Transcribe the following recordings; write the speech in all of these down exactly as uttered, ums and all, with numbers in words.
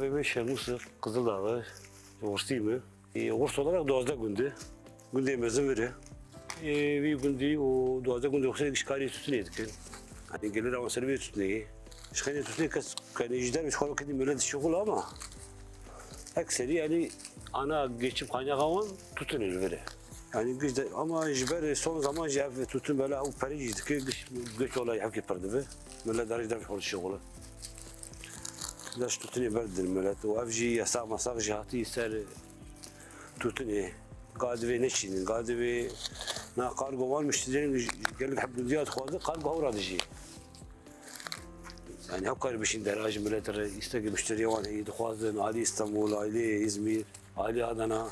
Vê Şemûs Qizildağ e, Ursî mi? E, Urs olarak duwazdeh gund e. Gundê mezin vir e. E, vî gundî û duwazdeh gundê Ursê giş karê tûtinê dikin. Yanî gelê re wan ser vê tûtinê ye. Ji xeynê tûtinê kes, yanî ji derve ji xwe ve kedî milet dişixule ama ekserî yanî ana geçim kaynaxa wan tûtin e li vir e. Yanî giş de, ama ji ber son zaman jî ev tûtin bela ew perê jî dike, giş göç olayî hevkê pir dibe. Milet derê ji derve ji xwe dişixule. Dest tûtinê berdidin milet û ev jî yasax masax jî hatî ser tûtinê. Ga divê neçînin, ga divê na kargo wan muşteriyên gelek heb gundiya dixwaze, kargo hew re dijî. Yani hew karî bişîn dera ji milet re, îstekê muşteriya wan heyî dixwazin, alî Îstanbul, alî Îzmîr, alî Adana.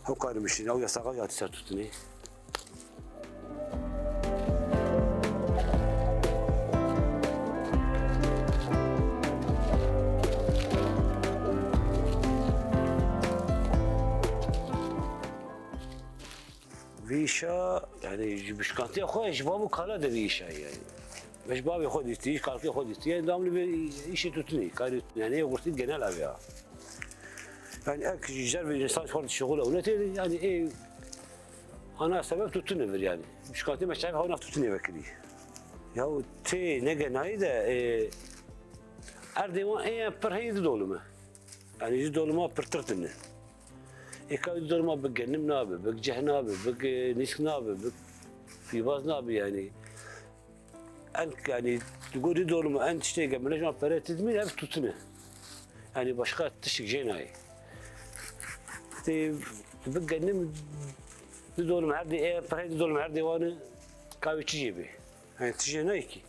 Hew karî bişîn, ew yasaxa jî hatî ser tûtinê. Vî îşa, yani ji bişkantiya xwe ji bav û kala de vî îşa yani. Me ji bavê xwe dîtî, ji kalkê xwe dîtî. Yani devamlı bir işi tutunî, karî yani ê gurtî genel ev ya. Yani ek ji cer ve insan xwe dişixule û netê yani ê ana sebep tûtin vir yani. Bişkantî me çav xwe nav tûtinê vekirî. Ya tê negenayî de, e, erdê wan ê pir heyî di dolime. Yani ji dolima pirtir tine. Ê ka di dolima bi genim nabe, bi ceh nabe, bi nîsk nabe, bi pîvaz nabe yani. En, yani, di gorî dolma en tiştê ke mile ji wan pere tidmîn ev tûtin e. Yani başka tiştik jê nayê. Tê bi genim di dolma her dê, e, perey di dolma her dê wan e, kavê çi jê bê. Yani tiştê nayê ki.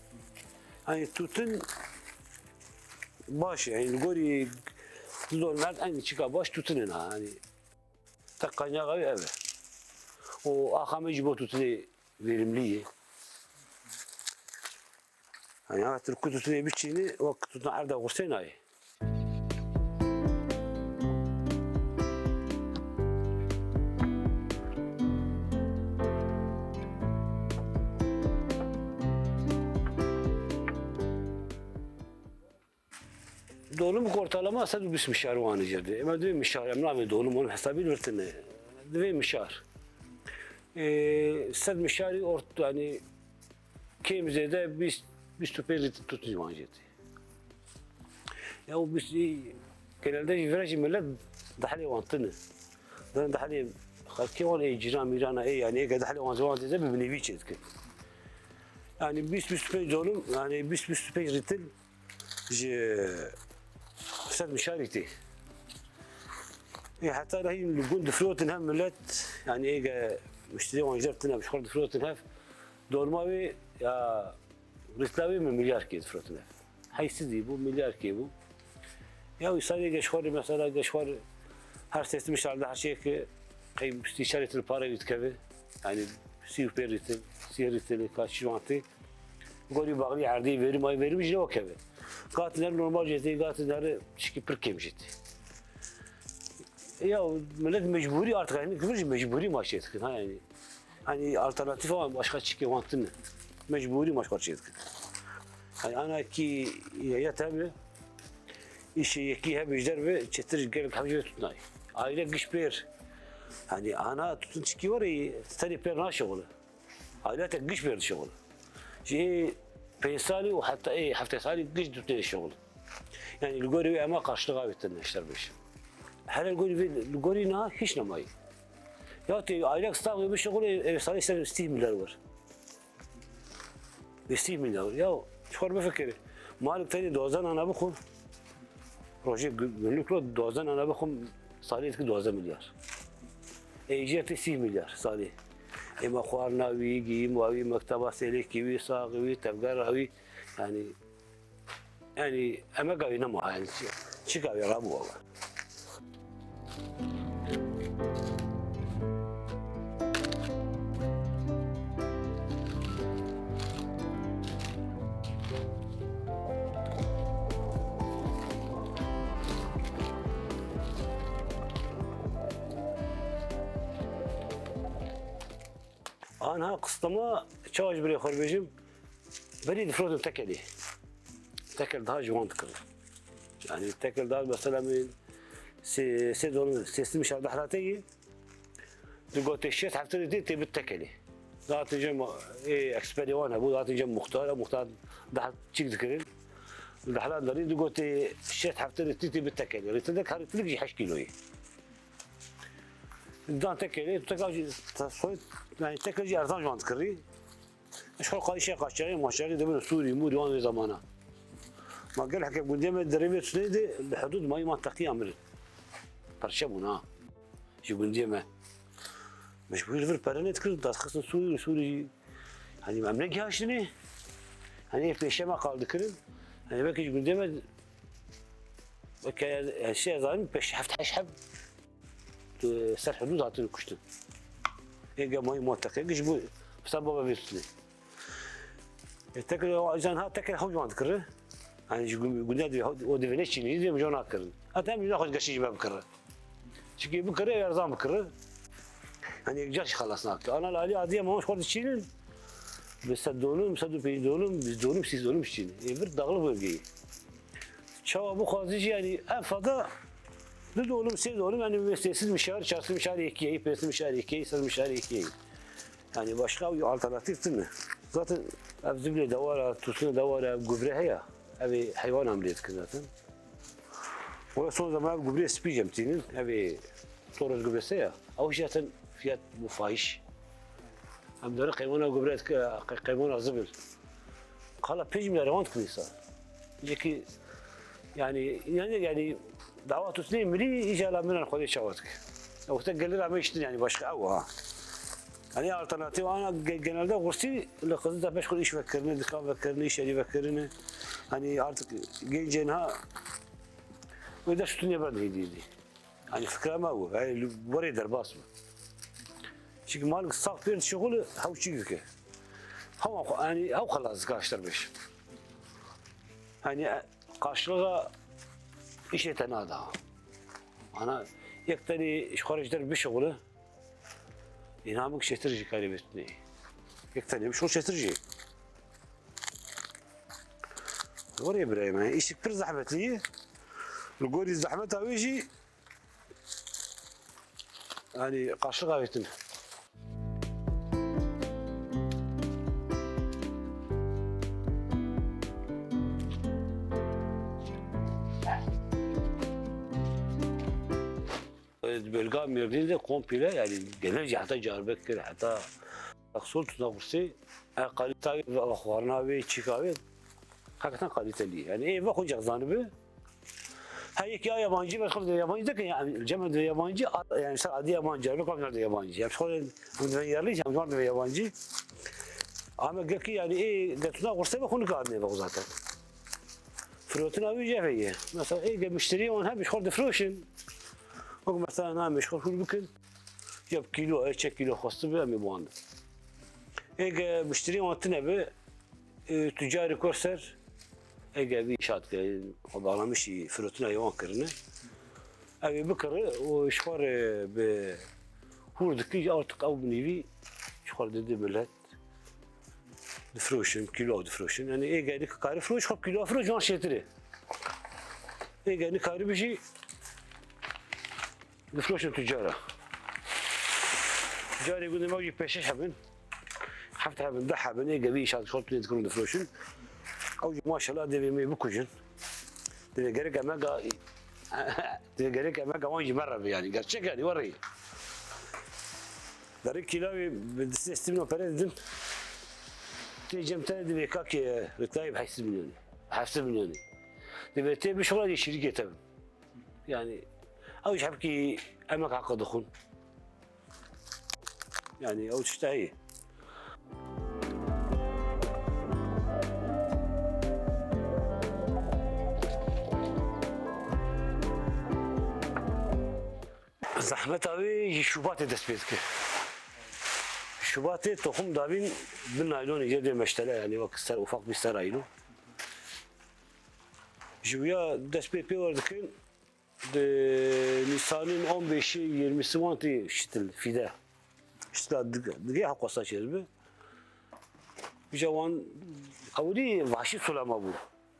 Yani tûtin baş e. Yani li gorî di dolma her en çika baş tûtin e na. Yani tek kaynaxa wî ev e. Û axa me ji bo tûtinê verimlî ye. Yani ha tu ku tûtinê biçînî, wek tûtina erda xursê nayê. Dolim ortalama sed û bîst mişar wan jê de. Ema divê mişar, em navê dolim, olim hesabî li vir tine. Divê mişar. Ee, sed mişarî ort, yani kêm zêde bîst, bîst û pênc lître tûtin wan jê de. Ya û bîst, genelde jî vira jî millet dehlê wan tine. Derin dehlê xelkê wan ê cîran mîrana ê, yani ê ke dehlê wan zêde bi binêvî çê dikin. Yani bîst, bîst û pênc dolim, yani bîst, bîst û pênc lître ji sed mişarî tê. Ê heta re hîn li gund difirotin hev millet, yani ê ge muşterî wan jî tine bi xwe difirotin hev. Dolma wê ya rîtla wê min milyar kê difirotin hev. Heysiz bû, milyar kê bû. Ya wî sarê ge ji xwe re mesela ge ji xwe re her sêstim şarde her şey ki qey sî çar lître para wî dikeve. Yani sî û pênc lître, sî lître ka çi wan tê. Gorî baxlî erdê verim, ay verim jî ne wekeve. Gatî ner normal jê tê, gatî ner çikî pir kêm jê tê. Ya millet mecbûrî artık, yani kifir jî mecbûrî maçê dikin ha yani. Hani alternatîfa wan başka çikê wan tine. Mecbûrî maç xwe çê dikin. Hani ana ki ya, ya tabi işe yekî hebe ji derve çetir gelek hebe jê tutinay. Aile giş pêr. Hani ana tutun çikî were serê pêr naşixule. Ailete giş pêr dişixule. Ji ê pênc salî û heta ê heftê salî giş dûtê dişixule. Yani li gorî wê ema karşılığa wê tine, ji te re bêjim. Hele li gorî vê, li gorî niha hiç nemayî. Ya tê ailek staxê bişixule, ê salê ser sî milyar wer. Bîst milyar. Ya, ji xwe bifikirî. Malik tenê duwazdeh nana bixwe. Rojê gü-, günlük lo duwazdeh nana bixwe, salê dike duwazdeh milyar. Ê, jê tê sî milyar salê. Ê me xwarina wî, giyîma wî, mekteba sêlêkî wî, saxê wî, tevgera wî. Yani, yani, emeka wî nema, yani, çi-, çika wî rabû wala. Anha qistema çawa ji birê xwe bêjim, berî difirotin tekelê. Tekel daha ji wan dikirin. Yani tekel dar mesela min sê, sê dolu sesli mişar dehlateyî. Di gotê şêst hefte de tê bit tekelê. Datin cem ê eksperê wan hebû, datin cem muxtar, muxtar daha çik dikirin. Dehlat darî di gotê şêst hefte de tê bit tekelê. Rîtilik her rîtilik jî heşt kîloyî. Dan tekelê, teka jî, soyt, yani tekel jî erzan ji wan dikirî. Ji xwe qadîşê qaçaxî, maçaxî dibin Sûrî, Mûrî wan vê zamana. Ma gelek gundê me derê vê tuneyê de li hudûd mayî man teqiya mirin. Perçe bûn ha. Ji gundê me. Mecbûrî li vir pere nedikirin, daxistin Sûrî, Sûrî. Hani em negihaştinê. Hani ev pêşe me qal dikirin. Hani belkî ji gundê me, belkî ez, ez şey zanim, pêş heft heş heb. Di ser hudûd hatin kuştin. Ê gemayî moteke giş bû, mesela baba vê tune. E, teker o ajan ha teker hewc wan dikir. Yani ji gund-, gundê divê, o divê ne çînî, divê mijo nakirin. Hatta em jî naxwe geşî ji me bikir. Çikî bikir, erzan bikir. Yani yek caş xelas nake. Ana li alî adî em hemû xwe diçînin. Bi sed dolim, sed û pêncî dolim, bi dolim, sî dolim çînin. Ê vir dağlı bölgeyi. Çawa bixwazî jî, yanî en fazla du dolim, sê dolim, yanî sêsiz mişar, çarsiz mişar yekî yeyî, pêsiz mişar yekî yeyî, sed mişar yekî yeyî. Yanî başqa ew alternatîf tune. Zaten ev zibilê dewar e, tûsine dewar e, ev guvre heye. Ev ê heywan em lê dikin zaten. Wê son zaman ev guvre spî jî em tînin. Ev ê Toros guvre se ya. Ew jî zaten fiyat bû fahiş. Em dere qeymana guvre dike, qe-, qeymana zibil. Qala pênc milyar wan dikin îsa. Yekî, yani, yani, yani, dawa tûsnê mirî, îjala miran Xwedê çawa dike. Ew te gelir em iştin, yani, başka ew ha. Hani alternatîf ana ge-, genelde gursî li Qiziltepe ji xwe îş vekirine, dikan vekirine, îş yerî vekirine. Hani artık gencên ha, wê dest tûnê ber dihê dî dî. Hani fikra me bû, hani li werê derbas bû. Çünkü mal sax pêr şixul hew çîk dike. Hewa xwe, hani hew xelas dike aşter beş. Hani, e, karşılığa işê te nada. Ana yek tenê ji xwe re ji der bişixule, Înamik çêtir jî karê bêtinê. Yek tenê bişo çêtir jî. Werê birayê me, îşik pir zehmetli ye. Li gorî zehmeta wê jî, yanî, qarşılık avêtin. Di bölga Mêrdîn de komple, yani genel jî heta Diyarbekir, heta Aksol tuna Qursê, e, kalîta wê, xwarina wê, çîka wê, hakikaten kaliteli. Yani ê ve xwe cezanibi. Ha yekî a yabancî, ben xwe yabancî dikin, yani cem de yabancî, a-, yani ser adî yabancî, yani kafir de yabancî. Yani xwe de yerli, yani var de yabancî. Ama gelkî yani ê de tuna Qursê ve xwe nikarine ve zaten. Firotina wî jî heye. Mesela êge mişteriyê wan hebe ji xwe difroşin. Wek mesela namê ji xwe hûr bikin. Ya bi kîlo, ew çek kîlo xwestibe, em ê bi wan din. Êge mişteriyê wan tune be, e, tucarê kor ser, êge vî şat ke, xwe bağlamışî firotina wan kirine. Ew ê bikire û ji xwe re bi hûr dikî, artık ew binîvî ji xwe re dide millet. Difroşin, kîlo difroşin. Yani êge nikari firoş, xwe kîlo firoş wan şêtir e. Êge nikari bijî, difroşin tucara. Carê gundê me jî pêşeş hebin. Heft hebin, deh hebin, êge vî îşat xwe tune dikirin difroşin. Ew jî maşallah divê me bikujin. Divê gerek emega, divê gerek emega wan jî me re be yani. Gerçek yani, werî. Derê kîlawê bi du sed sî milyon pere didin. Tê cem te divê kakê rikayê bi heşt sed milyonê. Heşt sed milyonê. Divê tê bi şola şirîkê te bin. Yani, ew ji hepkî emek heqe dixwin. Yani, ew tişt heye. Zehmeta wê ji Şubatê dest pê dike. Şubatê toxum davîn bi naylonê jê dê meştele, yani wek ser ufak bir seraylo. Ji wîya dest pê pê wer dikin, di Nîsanên on beşî yirmî sî wan tê şitil, fîde. Şitila dige, dige heqwasa çêdibe. Îja wan ewilî vahşî sulama bû.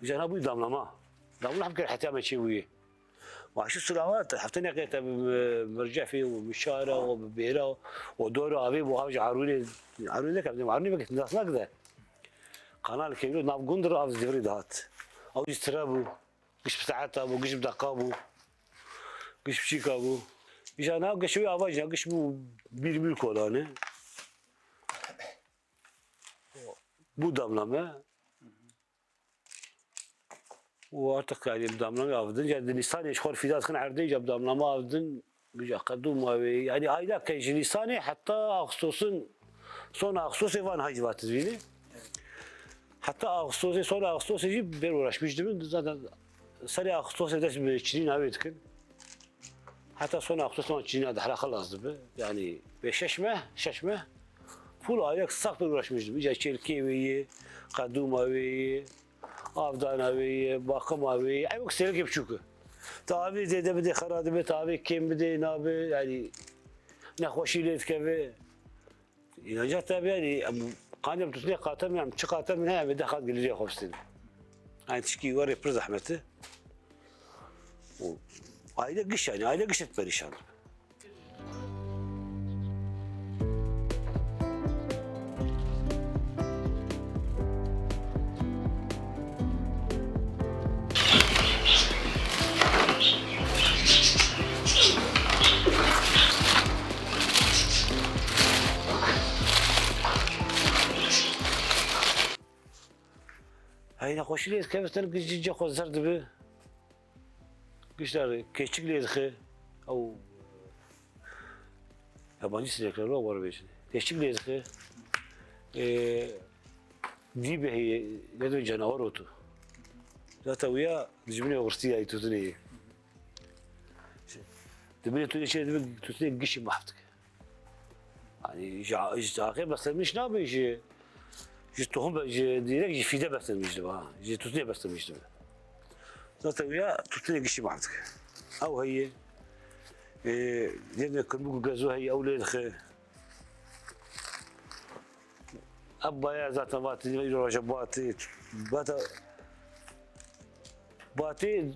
Îja na bû damlama. Damû hemkir hetiya me çê bûye. Ma şu silava te hefte neke te bi mircefê û bi şara û bi bêra û dora avê bû, av ji arûnê, arûnê nekem, arûnê veke nas nakide. Kanal kevî nav gund re av zivrî dihat. Ew jî tire bû. Giş bi saeta bû, giş bi deqa bû. Giş bi çîka bû. Îja nav giş wê ava jî giş bû bîr mîr kolane. Bû damlame. Û artık yani bi damlame avdin. Ya di Nîsanê ji xwe fîda dixin erdê, ya bi damlame avdin. Bi ya qedûma wê. Yani ayda ke ji Nîsanê heta Ağustos'un, son Ağustos'ê van hay civat dibîne. Heta Ağustos'ê, son Ağustos'ê jî ber uğraşmış dibin. Zaten serê Ağustos'ê dest bi çinîna wê dikin. Heta sona Ağustos wan çîna dihra xelas dibe. Yani vê şeş meh, şeş meh full ayek sax bir uğraşmış dibe. Îca çêlkê wê yê, qedûma wê yê, avdana wê yê, baqima wê yê. Ew wek sêlekê biçûk e. Ta avê zêde bidê xera dibe, ta avê kêm bidê nabe. Yani nexweşî lê dikeve. Înanca tabi yani, em, qanca em tutnê qate min, em çi qate min heye, em ê deh qat gilîrê xwe bistînin. Yani tişkî werê pir zehmet e. Û aile giş yani, aile giş et perîşan. Hey nexweşî lê dikeve, tenê giş cî xwe zer dibe. Giş de keçik lê dixe. Ew yabancı sinekler var, var bêjin. Keçik lê dixe. Ee, dî be heye, ne dibe canavar otu. Zaten uya dijminê oxirtiya tutunê. Dibinê tu çê dibe tutunê gişî mahv dike. Yani ji, ji axê beslenmiş nabe, ji, ji tohum be, ji direk ji fîde beslenmiş dibe, ha. Ji tutunê beslenmiş dibe. Zaten ya tutunê gişî mahv dike. Ew heye, e, yine kirmûk û gezo heye, ew lê dixe. Ev baya zaten vatê, îro roja batê, bata batê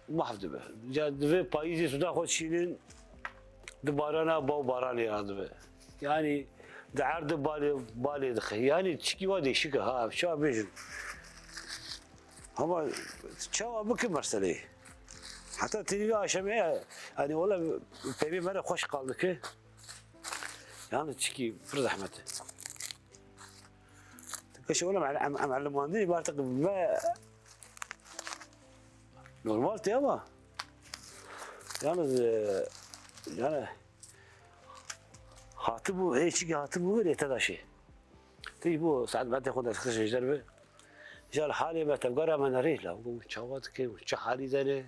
mahv dibe. Ya divê payîzê suda xwe şînin, di barana baw baranê ya dibe. Yani di erdê balê, balê dixe. Yani tişkî wa değişik e ha, çawa bêjin. Ama çawa bike meseleyê. Heta tênî aşemê, yani wala peyvê me re xweş qal dike. Yani tişkî pir zehmet e. Geşe oğlum, em, em, em elimandî, artık me normal tê ama. Yalnız, e, yani hatibû, hê çikî hatibû, rê te daşê. Tê bo saet bete xwe dest xişe ji derve. Jal halê me tevgara me nerê la. Çawa dike, çi halî de ne?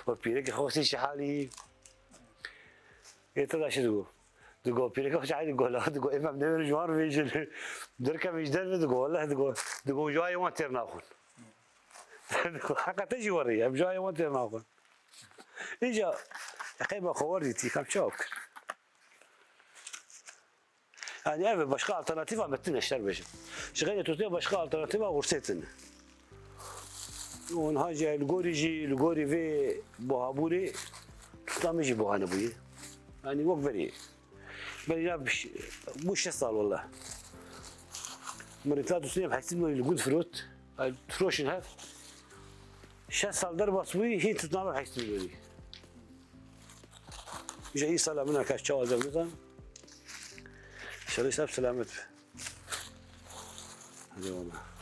Û pîrekê xwe çi halî? Ê te daşê digo. Digo, pîreke xwe çaxê digo, la digo, ê me bi nêvên ji wan re vêjin. Derkevin ji derve digo, welleh digo, digo, ji ayê wan têr naxwin. Digo, heqa te jî werî, em ji ayê wan têr naxwin. Îca, qey me xwe wer dîtî, kam çawa bikir? Yani ev başka alternatîfa me tine, ji te re bêjim. Ji xeyrê tu tê başka alternatîfa wirsê tine. Û niha jî li gorî jî, li gorî vê buhabûrê, tuta min jî buha nebûye. Yanî wek berê. Berê ya biş-, bû şeş sal wele. Min rêta dûstinê hesî min li gund firot. Ay, firoşin hev. Şeş sal derbas bûyî, hîn tutna min hesî min. Ji îsala min a kaş çawa zevnitan. Şerê seb selamet be. Hadi eyvallah.